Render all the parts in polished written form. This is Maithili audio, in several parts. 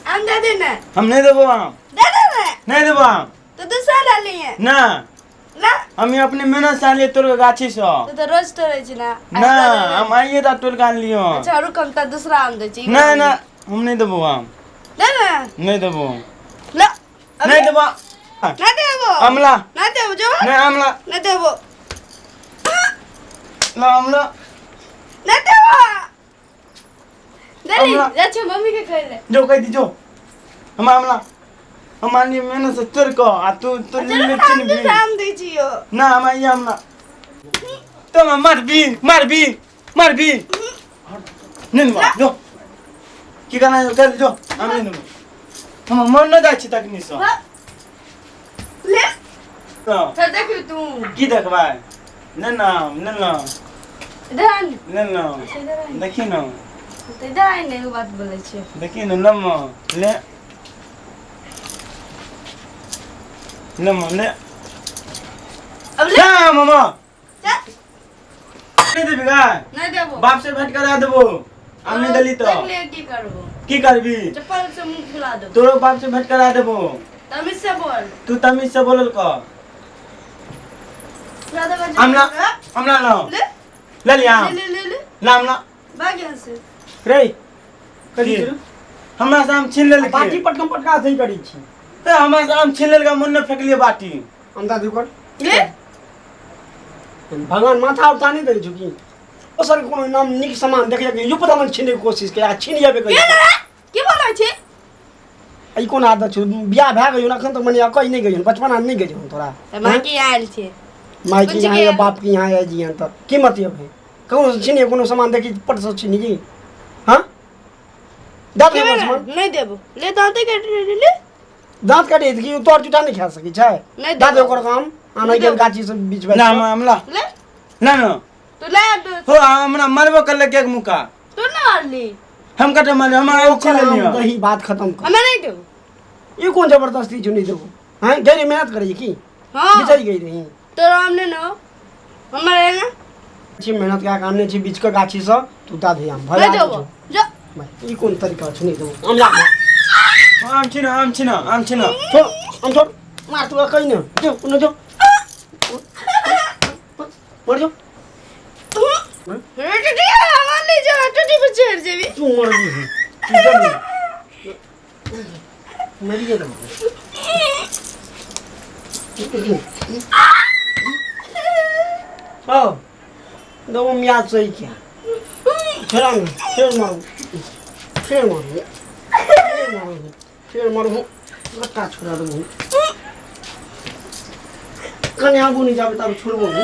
आम दे दे ना। हम नहीं देबो आम। दे दे ना। नहीं देबो आम। तो दूसरा डाली है ना। ना। हम ही अपने मेहनत से आनलियै तोड़ के गाछी से। तो तो रोज तोड़ै छी ना। ना, हम आइए ता तोड़ के आनलियो। अच्छा रुक, हम तो दूसरा आम दै छी। ना ना, हम नहीं देबो आम। दे ना। नहीं देबो। ला। नहीं देबो। ना देबो। अमला। ना देबो जो। नहीं अमला। ना देबो। ना अमला। ना देबो। दे अमला। जा छी मम्मी के कहले। जो कह दी जो। हम अमला। हम आनी मेहनत से तोड़ के आ तू तू अच्छा, ले रुक, हम चिन भी। दूसरा आम दै छियो। ना हम आइए अमला। तो हम मार भी मार भी मार भी। नहीं मार जो। की करना है कर जो। हम नहीं हम मन न जाइ छी तखनी से। ले। हाँ। तो देखी तू। की देखबै? ने ना ने ना। इधर आन। ने ना। इधर आन। देखी ना। तो इधर आन, एगो बात बोलै छियै। देखी ना नम ले। नम ले। अब ले। ना मामा। चल। नहीं देबी गा? नहीं देबो। बाप से भेंट करा देबो। हम नहीं देली तो। देख ले की करबो। की करबी? चप्पल से मुंह फुला देबो। तोरो बाप से भेंट करा देबो। तमीज से बोल। तू तमीज से बोलल कर। फुला देबो। हमला हमला लो। ले। ले लिया। ले ले ले। ला हमला। भाग यहाँ से। रे कथी की? छै? हमरा से आम छीन लेलकै। बाटी पटकम पटका सही करै छी। ए, हमरा से आम छीन लेलकै, मन ने फेकलियै बाटी। अंदाज कर। ले। भगवान माथा उठा नहीं दै छौ की? दोसर कोनो नाम नीक सामान देख के यो पता मन छीने के कोशिश के आ छीन जाबे के करी। रे? की बोलै छी? ई कोन आदत छौ? बियाह भए गेल अखन तक मने कहि नहीं गेल, बचपन नहि गेल तोरा। तऽ माँ की आयल छै? माय की कुछ यहाँ के- या बाप की यहाँ आयल जी तऽ की मतलब है? कोनो छीने कोनो सामान देखी पट से छीनी जी। हाँ? दाँत के लेबो बेरा? सामान? नहीं देबो। ले दाँते काटि ले, ले। दाँत काटि की तोर चुटा नहीं खा सकै छै? नहीं दाँत देबो। ओकर काम आनै गेल गाछी से बीच ना हम हमला। ले। ना ना। तू ले तू। हो हमरा मारबो करलक एक मुका। तू ना मारली। हम कटे मारली, हम आम छीन लेलियो। दही बात खत्म कर। हमें नहीं देबो। ई कोन जबरदस्ती छौ नहीं देबो? हैं गई मेहनत करै की? हाँ। बिचारी गई रही। तोरा आम ने ना। हमर है ना। छी मेहनत का काम नहीं छी बीच के गाछी से तू दा दे आम। नहीं देबो। जो। ई कोन तरीका छै नहीं देबो। आम ला। आम छीन, आम छीन, आम छीन। छोड़, आम छोड़। मार तू कहीं ना। जो, न जो। मर जो। रे टूटी, हमार ले जो, टूटी पर चढ़ जेबी। तू मर जी। तू जल्दी। मरी जा तू। ओ, दो मियाँ सही क्या? छोड़ा ना, फिर मारू, फिर मारू, फिर मारू, फिर मारू, लट्टा छोड़ा दूँ। कन्या आगू नहीं जावे तब छोड़बो नहीं।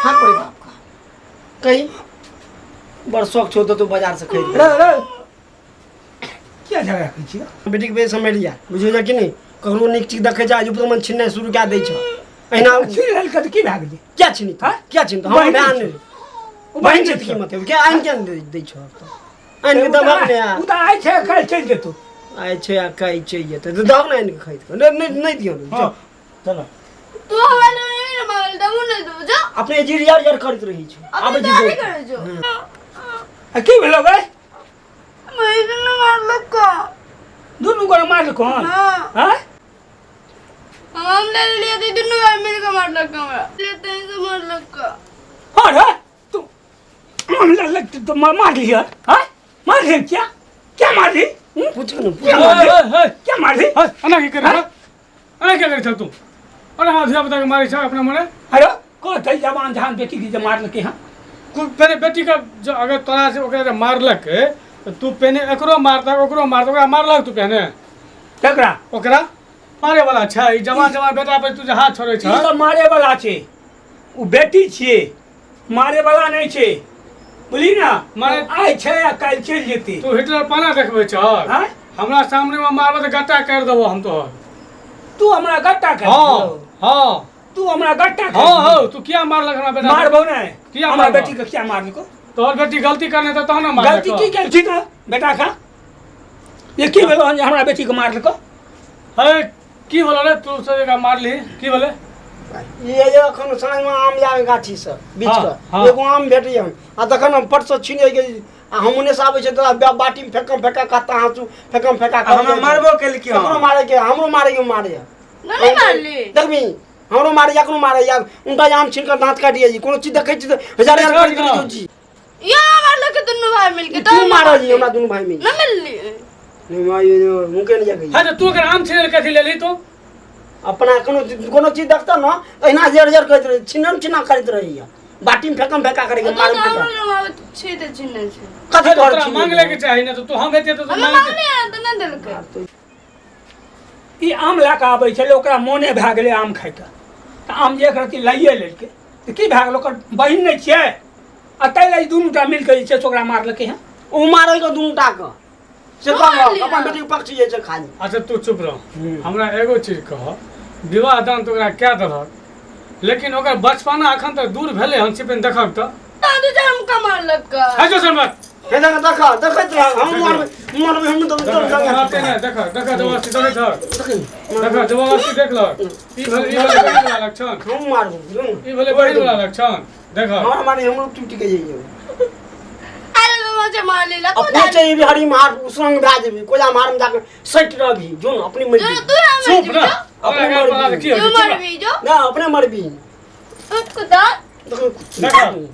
हाँ पड़े बाप का। कहीं बड़ शौक छो तो तू बाजार से खरीद। रे रे किया झगड़ा करै छी? बेटी के बेस समझ लिया, बुझियो जा कि नहीं? ककरो नीक चीज देखै जा, युग मन छिननाइ शुरू कए दै छौ। एहिना छीन लेलकै तऽ की भए गेलै? क्या छिनी तू? हाँ? क्या छिनी तू? बहिन हमरा बयान छै। नहि। ओ बहिन छै तऽ की मतलब? क्या आनि के नहि दै छौ? आनि के दबहक ने ओ तऽ आइ छै काल्हि चलि जेतौ। आइ छै आ काल्हि चलि जेतै तऽ दहक ने आनि के खरीद कऽ। नहि, नहि, नहि दियौ ने, हाँ, चलो। तू हमरा लग नहीं ना मांगल, तब नहीं देबो, जो। अपने जी यार यार करैत रहै छौ। अपने आबै तो छी आबे दौड़। करै छौ। आ की भेलौ गै? मैं दुनू मारलक का। दुनू गोरे मारलक हन? हाँ। हाँ? हम ले लिया तो दुनू भाई मिलके मारलक हमरा। लेते हैं से मारलक का। हाँ रे, तू हम ले ले तो मार लिया, हाँ? मार लिया क्या? क्या मार ली? हम्म? पूछो ना, क्या पूछो। मार ली? हे, हे। क्या मार ली? हे, एना की करै छौ? एना की करै छौ तू? अरे हाँ, धिया पुता के मारै छौ अपना मने? अरे, कहतै जवान जहान बेटी के जे मारलकै हँ? पहले बेटी के जो अगर तोरा से ओकरा जे मारलक, तऽ तू पहले एकरो मारतक, ओकरो मारतक, ओकरा मारलक तू पहले? केकरा? ओकरा मारे वाला छै, ई जवान जवान बेटा पर तू जे हाथ छोड़ै छह। ई सब मारे वाला छै, ओ बेटी छियै, मारे वाला नहि छै, बुझली ना? मारे आइ छै आ काल्हि चलि जेतै। तू हिटलर पाना देखबै छह? आँय? हमरा सामने में मारबऽ तऽ गट्टा काटि देबो हम तोहर। तू हमरा गट्टा काटि हाँ, देबहो? हाँ। तू हमरा गट्टा काटि हाँ, देबहो? हाँ, तू किया मारलक हमरा बेटा? मारबौ नहि। किया हमरा मारबौ? बेटी के किया मारलको? तोहर बेटी गलती करने तऽ तहन ने मारलको। गलती की केलखिन हँ बेटा का? ये की भेलो हन जे हमरा बेटीके मारलको? अरे की भेलो रे, तू सब एकरा मारली की भेलै? ये जे अखन साँझमे आम लागे गाछी से बीच हाँ, के हाँ। एगो आम भेटैए हन आ तखन हम पटसँ छीने के आ हम ओने से आबै छै तऽ बाटीमे फेकम फेका कहता हाँसू फेकम फेका आ हमरा मारबो केलकै ककरो हन। मारे के हमरो मारे के मारे नहीं मारली। देखबी हमरो मारे या कोनो मारे या उनका आम छीन के दांत काट दिए कोनो चीज देखै छी तऽ हजार हजार छोड़ कर ना। दियौ जी। यो मारलक दुनू भाई मिलके। तू मारल जी हमरा दुनू भाई मिल न मिलली। नहीं मार मुके नहीं जागे। हाँ, तो तू अगर आम छीने कथी लेली तू? अपना कोनो कोनो चीज देखता न तऽ एना जर जर करैत रहै, छिनम छिना करैत रहैया, बाटीमे फेकम फेका करैके मारम फेका। हमरो आबैत छै तऽ चिन्है छै। कथी तोरा तोहर छिनै? मांग लेके चाही ने, तो तू हम हेतियै तऽ तू हमरा मांगते। मांगले हन तऽ नहि देलकै। ई आम लए कऽ आबै छलै, ओकरा मोने भए गेलै आम खाइके, तऽ आम जे एक रत्ती लाइए लेलकै तऽ की भए गेल? ओकर बहिन नहि छियै? आ ताहि लए ई दुनू टा मिल कऽ जे छै से ओकरा मारलकै हँ। ओ मारलकै दुनू टा के से तू कहलक मारली अपन हँ। बेटीके पक्ष जे छै खाली। अच्छा तू चुप रह, हमरा एगो चीज कह, विवाह दान तऽ ओकरा कए देलक, लेकिन ओकर बचपना अखन तक दूर भेलै हन से पहिने देखक तऽ। तऽ दू चारि हम मारलक। है जो सुनबक। हे देख देख देखैत रह, हम मारबै मारबै हम तऽ मारते नहि, देख देख जबरदस्ती देखै छह, देख जबरदस्ती देखलक। ई भेलै बहिन वाला लक्षण। हम मारबै बुझलहुँ ने? ई भेलै बहिन वाला लक्षण, देख। हमरा मारे हमरो टूटि के जइयो। अरे बाबा जे मारली ला अपने चाहिए भी हरी मार उसरंग भए जेबी कोजा मार में जाके सटि रहबी जो न अपने मर जो जेबी। तू हम चुप मरबी ना जो। अपने घर पर आके की तू होइ छै? मरबी जो। ना अपने मरबी। कुत्ता। देख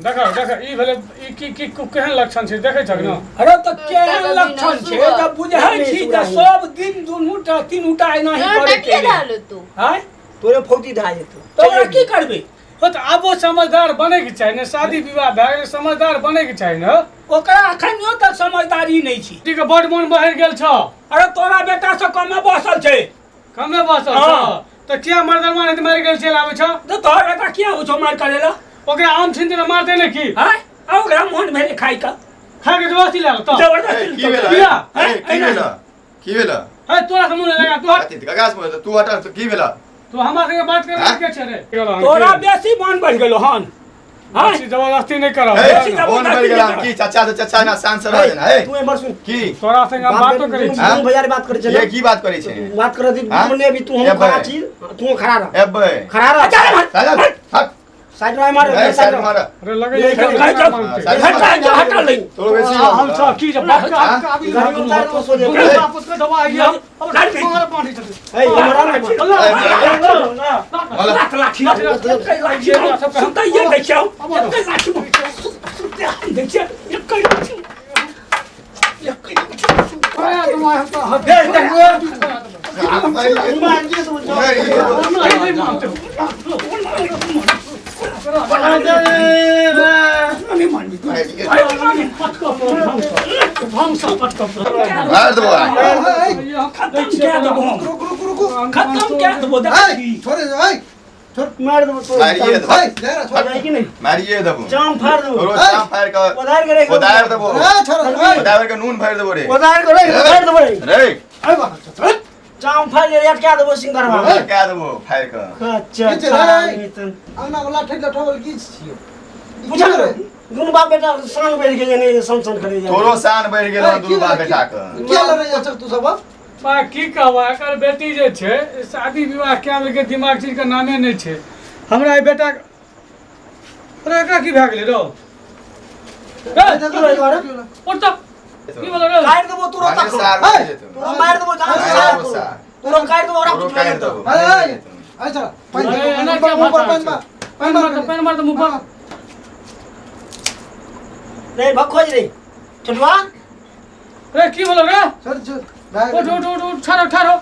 देख देख ई भेलै ई की की केहन लक्षण छै देखै छक न? अरे तऽ केहन लक्षण छै जब बुझै छी तऽ सब दिन दुनू टा तीनू टा एनाही करै टकिया के डालू तू। आँय तोरे फौती धरा जेतौ। तऽ ओकरा की करबै? हो तऽ आबो समझदार बने के चाही ने, शादी विवाह भए गेलै समझदार बने के चाही ने। ओकरा अखनियो तक समझदारी नहि छी। बेटी के बड मोन बहरि गेल छौ। अरे तोरा बेटा से कमे बसल छै। कमे बसल हाँ। छौ तऽ किया मर्दनमा नहि मारि गेल चलि आबै छौ? तऽ तोहर बेटा किया आबै छौ मारि करै लए? ओकरा आम छीन देने मारतै ने की? आँय, आ ओकरा मोन भेलै खाइके। खाके जबरदस्ती लए लेतौ। जबरदस्ती ए, की भेल? किया? ए, की भेल? की भेल? हे तोरा से मुँह नहि लगा तू हट। अथी ककरा से मुँह? तू हट तऽ की भेल? तू हमरा संगे बात करे हाँ? के छै रे? तोरा बेसी मोन बढ़ि गेलो हन। आँय? बेसी जबरदस्ती नहि करब। ए, बेसी मोन बढ़ि गेल हन की? चाचा से चाचा ना शान से रह देना। ए तू एम्हर सुन। की? तोरा संगे हम बातो करै छी। हाँ? दुनू भैयारी बात करै छै ये ने? की बात करै छै? बात करै छी हाँ? मने अभी तू हम एबै। खड़ा छी, तू खड़ा रह। एबै। खड़ा रह। अच्छा, हट, चल, हट। हट। साइड में मार, ए, साइड साइड में। मार। अरे लगै ये छै कहि जाउ। मारतै। साइड हट, हट, हट, हट, तोरो बेसी हम सब की जे बाप हाँ? के आबि घर में उतार तो सो जेबै। दुनू बाप के दवा आइया। अब लड़की। मार पानी छथि। ए, एम्हर आ ना। बोला। लाख लाठी लाठी सुतैये दै छियौ, एकै लाठी सुतै दै छियै, एकै लाठी, एकै लाठी। नहि मानबी तू। मार देबो आइ। खत्म कए देबो हम, रुक रुक रुक। खत्म कए देबो, देखै छी। छोड़े दे, मार देबो तोरे। मारिए देबो। ए, जा रे, छोड़। जाय कि नहीं? मारिए देबो। जाम फाड़ देबो। तोरो चाम फाड़ि कऽ कोदारि के राखि देबो। कोदारि देबो। ए, छोड़, ए। कोदारि के नून भरि देबो रे। कोदारि के राखि फाड़ि देबो रे। रे ए, बा, छोड़। जाम फाड़ि के अटका देबो सिंगरवा। कए देबो फाड़ि कऽ। अच्छा की छै रे? अंगना वाला ठेक लठवल की छियो? बुझल रे? दुनू बाप बेटा सान बढ़ि गेलै ने, सन सन करै जाइ। तोरो शान बढ़ि गेल हन दुनू बाप बेटा के। किया लड़ै छ तू सब? बा की कहबा, एकर बेटी जे छै शादी विवाह कए लेलकै, दिमाग चीज के नामे नहि छै। हमरा एहि बेटा अरे एकरा की भए गेलै रौ? ए, उठ तऽ। की भेलै रौ? काटि देबो तोरो माने तक। सार बढ़ि जेतौ। तोरो मारि देबो जान से। मारे देबो सार। तोरो काटि देबो ओकरा तोरो कुछ काटि नहि देबो। ए, ए, छोड़। पानि अरे, एना मुँह पर, क्या मुँह पर भाषा पानि छै? मार। पानि मार तऽ, पानि मार तऽ मुँह पर। रे भखोज रे छोटुआ। रे की भेलौ रे? छोड़, छोड़। भए उठ गेलै। उठ उठ उठ, ठारो ठारो।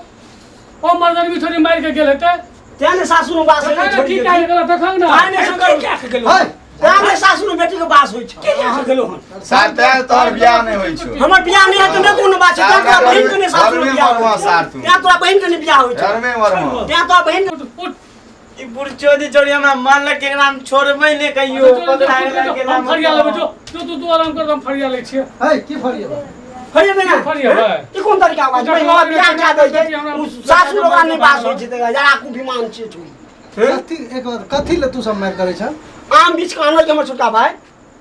ओ मर्दन भी थोड़ी मारि के गेल हेतै। तें ने सासु नु बास होइ देखा ने छोड़ि की गेल। कहि गेल देखा ने। ताहि ने शंकर कए के गेलो? ए, तें ने सासु नु बेटी के बास होइ छै। के कए के गेलो हन? सार तें तोहर बियाह नहि होइ छौ। हमर बियाह नहि हेतै ने कोनो बात छै। तें तोरा बहिन के ने सासु नु घरमे बियाह मरबह होइ सार छै। तू। तें तोरा बहिन के ने बियाह होइ छै। घरमे मरबह। तें तोरा बहिन के उठ उठ। ई बुढ़चोदी छोड़ी हमरा मारलक, एकरा हम छोड़बै नहि कहियो। पकड़ा गेला। हम फरिया लेबै, जो जो तू तू आराम कर, हम फरिया लै छियै। ए, की फरिएबा? फरिएबै ना? फरिएबै। ई कोन तरीका बात छै? हमरा बियाह कए दै छै, उ सासु ओकरा नहि बास होइ छै, तऽ जरा कुभिमान छै छोड़ी। कथी एक बार कथी ले तू सब मारि करै छ? आम बीछ के आनलकै हमर छोटका भाई।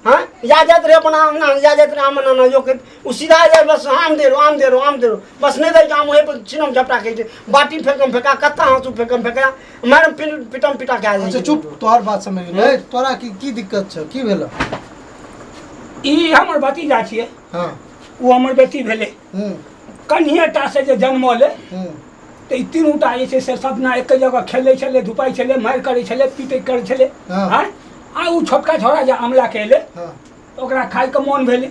हाँ या जाइत रहे अपना अंगना या जाइत रहे आम अनाना यो के ओ सीधा जाय बस आम दे रो, आम दे रो, आम दे रो, बस नहीं दै आम ओहे पर छिनम झपटा के छै बाटी फेकम फेका कत्ता हाँसू फेकम फेका मारम पिटम पिटा के आ जाइ अच्छा छै। चुप, तोहर बात समझ गेलै। तोरा की की दिक्कत छौ, की भेल? ई हमर भतीजा छियै। हाँ। ओ हमर बेटी भेलै। कन्हिए टा से जे जन्मलै तऽ ई तीनूटा जे छै से सपना एके जगह खेलै छलै, धुपाइ छलै, मारि करै छलै, पीटै करै छलै। आँय आ ओ छोटका छोड़ा जे आमला के एलै ओकरा खाइके मोन भेलै,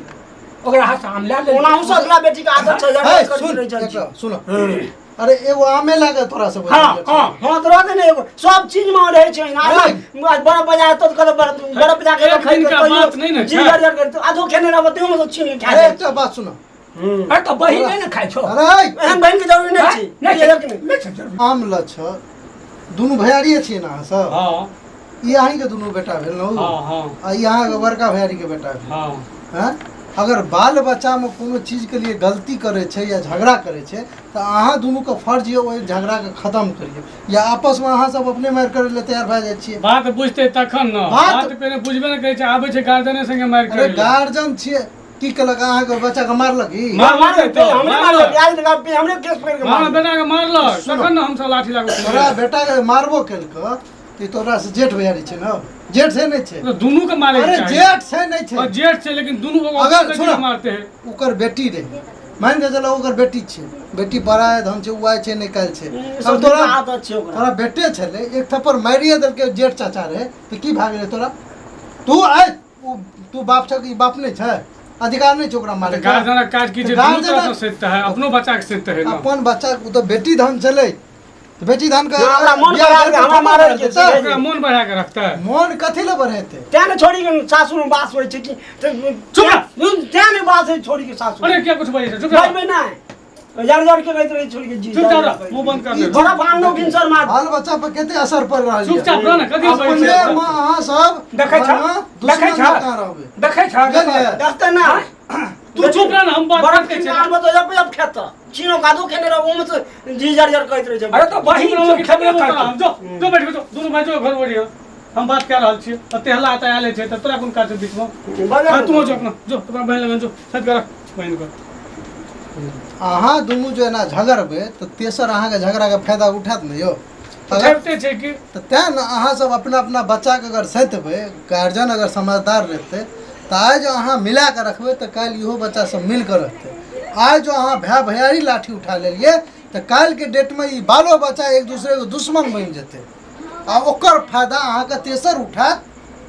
ओकरा हाथ से आम लए लेलकै। ओनाहु से अगला बेटी के आदत छै, हे, जरूर सुन, करैत रहै छै। एकटा, सुन। अरे एगो आमे लागे तोरा सब। हाँ, हाँ। हाँ, तऽ रहतै ने एगो, सब चीज मे रहै छै। हे। बड़ा बजा तो कतौ बड़ा बजा के एक खाइ दिन का कहियो बात नहीं ने जी छै। जर जर करतौ, आधो खेने रहबो तैयो मे सब छीन के खा अरे जाइ। एकटा बात सुन। अरे तऽ बहिन नहि ने खाइ छौ। अरे एहन बहिन के जरूरी नहि छै। नहि छै, नहि छै। नहि छै जरूरी। आम ल छ, दुनू भैयारिये छियै ने अहाँ सब? हाँ। ई अहीं के दुनू बेटा भेल ने? हाँ, हाँ। आ ई अहाँ के बड़का भैयारी के बेटा भेल। हाँ। हाँ? अगर बाल बच्चा में कोनो चीज के लिए गलती करे छै या झगड़ा करे छै तऽ अहाँ दुनू के फर्ज यऽ ओहि झगड़ा के खत्म करियौ, या आपस में अहाँ सब अपने मारि करे लए तैयार भए जाइ छियै। बात बुझते तखन ने। बात बात पहिने बुझबे ने करै छै, आबै छै गार्जियने संगे मारि अरे करे लए। गार्जियन छियै, की केलक अहाँके बच्चा के मारलक ई? मारलक मारलक तऽ, हमरे मारलक। मारलक, आज तक आप हमरे केस पकड़ के मारलक, मारलक। बेटा के मारलक, सुनो। तखन ने हमसब लाठी लागू तोरा बेटा के मारबो केलक तऽ ई तोरा से जेठ भैयारी छै ने? जेठ छै नहि छै? तो दुनू के मारे अरे चाही। जेठ छै नहि छै? और जेठ छै, लेकिन दुनू के अगर बेटी के सुनो। मारते हैं। ओकर बेटी रहे, मान के चलो ओकर बेटी छै, बेटी पराया धन छै, ओ आइ छै नहि काल्हि छै। ई अब सब तोरा आदत छै ओकरा। तोरा बेटे छलै, एक थप्पड़ मारिए देलकै जेठ चाचा रहे तऽ की भए गेलै तोरा? तू आइ तू बाप छह कि बाप नहि छै? अधिकार नहि छै ओकरा मारे के? गार्जियनक काज की छै? तऽ दुनू गार्जियनक- तरफ से सेतता है, अपनो बच्चा के सेतता है ना। अपन बच्चा ओ तऽ बेटी धन छलै, तऽ बेटी धन के ना, हमरा मोन बियाह बढ़ा भेल के तऽ हमरा थप्पड़ मारल मारि के देतै। छै। ओकरा मोन बढ़ा के रखता है। मोन कथी लए बढ़ेतै? तें ने छोड़ी के सासुर में बास होइ छै कि चुप रह। तें ने बास होइ छोड़ी के सासुर। अरे क्या कुछ बजै छै? चुप रह। बजबै नहि, जर जर के कहैत रहै छोड़ी के जी। चुपचाप रह, मुंह बंद कर दे। बड़ा भांडो भिनसर मार। बाल बच्चा पर कते असर पड़ रहल यऽ? चुपचाप रह ने, कथी बजै अपने छै? माँ अहाँ सब देखै छह? घरमे देखै दुश्मन छह? जकाँ रहबै। देखै छह? बुझलियै? देखते ना। तू चुप रह ना, हम बात बड़ा करते छिन छियै। आनबो तऽ जब जब खेत चीनो कादो खेने रहो, ओमे से जी जर जर कहैत रहै छै। अरे तऽ बहिन चुप रह, छै, खेबे खेबे करतै। हम जो जो बैठ जो दुनू भाई जो घर बढ़िया हम बात कर रहल छियै। ओते हल्ला आता आयल छै तऽ तोरा कोन काज छै बीचमे? बजल हाँ, तू जो अपना जो अपना बहिन लगन जो साइड कर बहिन के। अहाँ दुनू जो एना झगड़बै तऽ तेसर अहाँके झगड़ाके फायदा उठायत ने यौ? अगर उठैबते छै कि तऽ तेँ ने अहाँ सब अपना अपना बच्चाके अगर सैतबै, गार्जियन अगर समझदार रहतै तऽ आइ जो अहाँ मिला कऽ रखबै तऽ काल्हि इहो बच्चा सब मिल कऽ रहतै। आइ जो अहाँ भाय भैयारी लाठी उठा लेलियै तऽ काल्हिके डेटमे ई बालो बच्चा एक दूसरेके दुश्मन बनि जेतै आ ओकर फायदा अहाँके तेसर उठायत,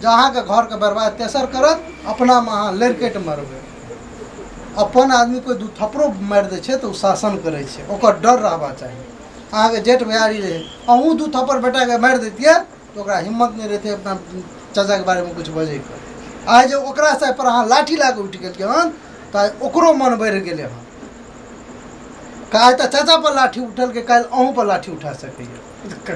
जे अहाँके घरके बर्बाद तेसर करत। अपनामे अहाँ लड़कटि मरबै। अपन आदमी कोइ दू थप्पड़ो मारि दै छै तऽ ओ शासन करै छै, ओकर डर रहबा चाही। अहाँके जेठ भैयारी रहै, अहूँ दू थप्पड़ बेटाके मारि दैतियै तऽ ओकरा हिम्मत नहि रहितै अपना चाचाके बारेमे किछु बजैके। आइ जे ओकरा पर अहाँ लाठी लए कऽ उठि गेलियै हन तऽ आइ ओकरो मन बढ़ि गेलै हन। काल्हि तऽ चाचा पर लाठी उठलकै, काल्हि अहूँ पर लाठी उठा सकैए।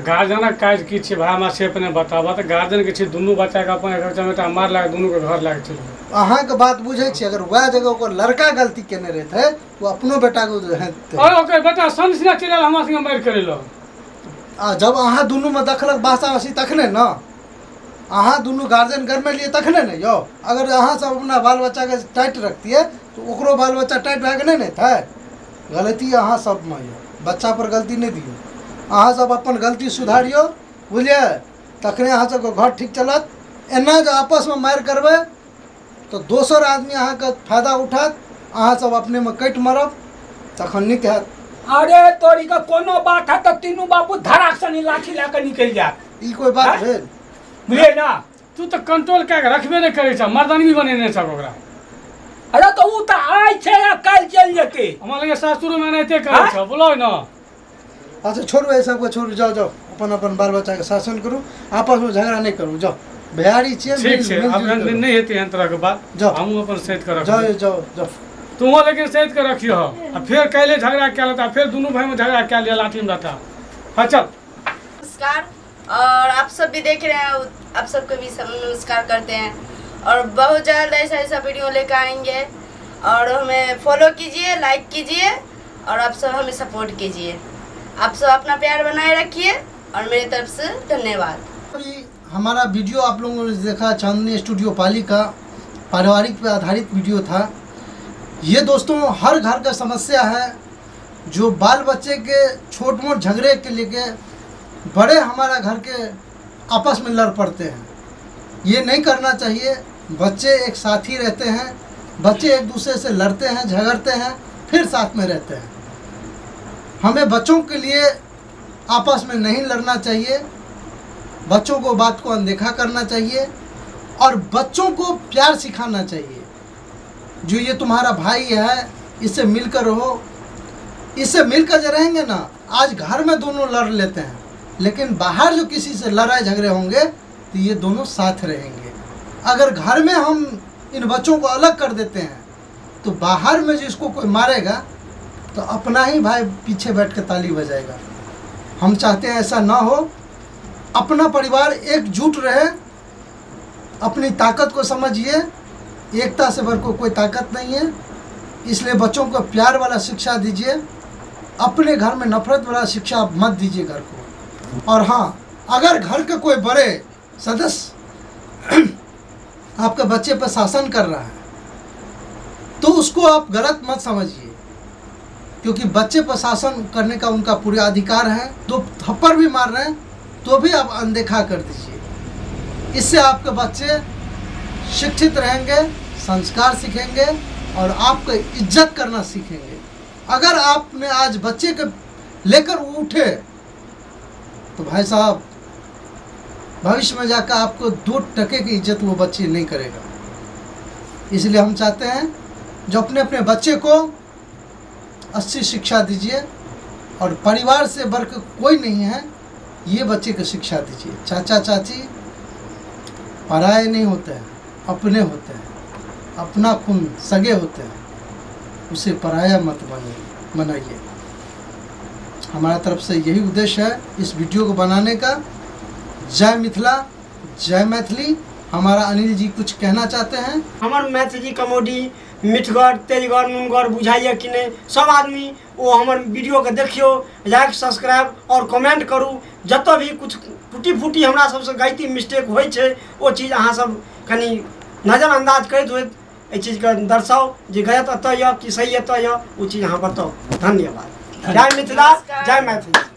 गार्जियनक काज की छै भाय, हमरा से अपने बताबऽ। तऽ गार्जियन के छै दुनू बच्चा के अपन एक चमेटा मारलक, दुनू के घर लए के चलि गेल। अहाँके बात बुझै छी, अगर वएह जगह ओकर लड़का गलती केने रहितै ओ अपनो बेटाके हेतै। और ओकर बेटा सन सिना चलि आयल हमरा संगे मारि करै लए। आ जब अहाँ दुनूमे देखलक बासा-बासी तखने ने अहाँ दुनू गार्जियन गरमेलियै तखने ने यौ। अगर अहाँ सब अपना बाल बच्चाके टाइट रखतियै तऽ ओकरो बाल बच्चा टाइट भए कऽ नहि ने हेतै। गलती अहाँ सबमे यऽ, बच्चा पर गलती नहि दियौ। अहाँ सब अपन गलती सुधारियौ, बुझलियै? तखने अहाँ सबके घर ठीक चलत। एना जे आपसमे मारि करबै तऽ दोसर आदमी अहाँके फायदा उठायत, अहाँ सब अपनेमे कटि मरब, तखन नीक हैत। अरे तोरी के कोनो बात है तऽ तीनू बापू धड़ाक सनी लाठी लए कऽ निकलि जायत। ई कोइ बात आँय? भेल? बुझलियै ना? तू तऽ कंट्रोल कए कऽ रखबे नहि करै छह, मर्दानगी बनेने छह ओकरा। अरे तऽ ओ तऽ आइ छै आ काल्हि चलि जेतै। हमरा लगे सासुरमे एनाहिते करै आँय? छह, बोलो ने। अच्छा छोड़ू एहि सबके, छोड़ू, जाउ जाउ अपन अपन बाल बच्चाके शासन करू, आपसमे झगड़ा नहि करू। जाउ भैयारी छियै, ठीक मिल छै, मिलजुल आब करू। नहि हेतै एहन तरहके बात। जाउ। हमहूँ अपन सैत कऽ जाउ रखबै। जाउ जाउ। तूहो लेकिन सैत कऽ रखियह आ फेर काल्हि झगड़ा कए लेता, फेर दुनू भाइमे झगड़ा कए लिअ, लाठीमे रहता। हाँ चल। नमस्कार, और आप सब भी देख रहे हैं, आप सबको भी सब नमस्कार करते हैं। और बहुत जल्द ऐसा ऐसा वीडियो लेकर आएंगे और हमें फॉलो कीजिए, लाइक कीजिए और आप सब हमें सपोर्ट कीजिए। आप सब अपना प्यार बनाए रखिए और मेरे तरफ से धन्यवाद। अभी हमारा वीडियो आप लोगों ने देखा चांदनी स्टूडियो पाली का। पारिवारिक पे आधारित वीडियो था। ये दोस्तों हर घर का समस्या है, जो बाल बच्चे के छोट मोट झगड़े के लेके बड़े हमारा घर के आपस में लड़ पड़ते हैं। ये नहीं करना चाहिए। बच्चे एक साथ ही रहते हैं, बच्चे एक दूसरे से लड़ते हैं, झगड़ते हैं, फिर साथ में रहते हैं। हमें बच्चों के लिए आपस में नहीं लड़ना चाहिए, बच्चों को बात को अनदेखा करना चाहिए और बच्चों को प्यार सिखाना चाहिए। जो ये तुम्हारा भाई है, इससे मिलकर रहो, इससे मिलकर जो रहेंगे ना, आज घर में दोनों लड़ लेते हैं, लेकिन बाहर जो किसी से लड़ाई झगड़े होंगे तो ये दोनों साथ रहेंगे। अगर घर में हम इन बच्चों को अलग कर देते हैं तो बाहर में जिसको कोई मारेगा तो अपना ही भाई पीछे बैठ कर ताली बजाएगा। हम चाहते हैं ऐसा ना हो, अपना परिवार एकजुट रहे। अपनी ताकत को समझिए, एकता से बढ़ कोई ताकत नहीं है। इसलिए बच्चों को प्यार वाला शिक्षा दीजिए, अपने घर में नफरत वाला शिक्षा मत दीजिए घर को। और हाँ, अगर घर के कोई बड़े सदस्य आपके बच्चे पर शासन कर रहा है तो उसको आप गलत मत समझिए, क्योंकि बच्चे पर शासन करने का उनका पूरा अधिकार है। दो थप्पड़ भी मार रहे हैं तो भी आप अनदेखा कर दीजिए। इससे आपके बच्चे शिक्षित रहेंगे, संस्कार सीखेंगे और आपको इज्जत करना सीखेंगे। अगर आपने आज बच्चे के लेकर उठे तो भाई साहब भविष्य में जाकर आपको 2 टके की इज्जत वो बच्चे नहीं करेगा। इसलिए हम चाहते हैं जो अपने अपने बच्चे को अच्छी शिक्षा दीजिए और परिवार से बढ़कर कोई नहीं है, ये बच्चे को शिक्षा दीजिए। चाचा चाची पराये नहीं होते हैं, अपने होते हैं, अपना खून सगे होते हैं, उसे पराया मत बनाइए। हमारा तरफ से यही उद्देश्य है इस वीडियो को बनाने का। जय मिथिला, जय मैथिली। हमारा अनिल जी कुछ कहना चाहते हैं। हमर मैथिली कॉमेडी मिठगर तेजगर नुनगर बुझाइए कि नहीं, सब आदमी ओ हमर वीडियो के देखियो, लाइक सब्सक्राइब और कमेंट करू। जतऽ भी कुछ टूटी फूटी हमरा सबसे गलती मिस्टेक होइ छै ओ चीज अहाँ सब कनी नजरअंदाज करैत होइत एहि चीजके दर्शाउ जे गलत एतऽ यऽ कि सही एतऽ यऽ, ओ चीज अहाँ बताउ। धन्यवाद। जय मिथिला, जय मैथिली।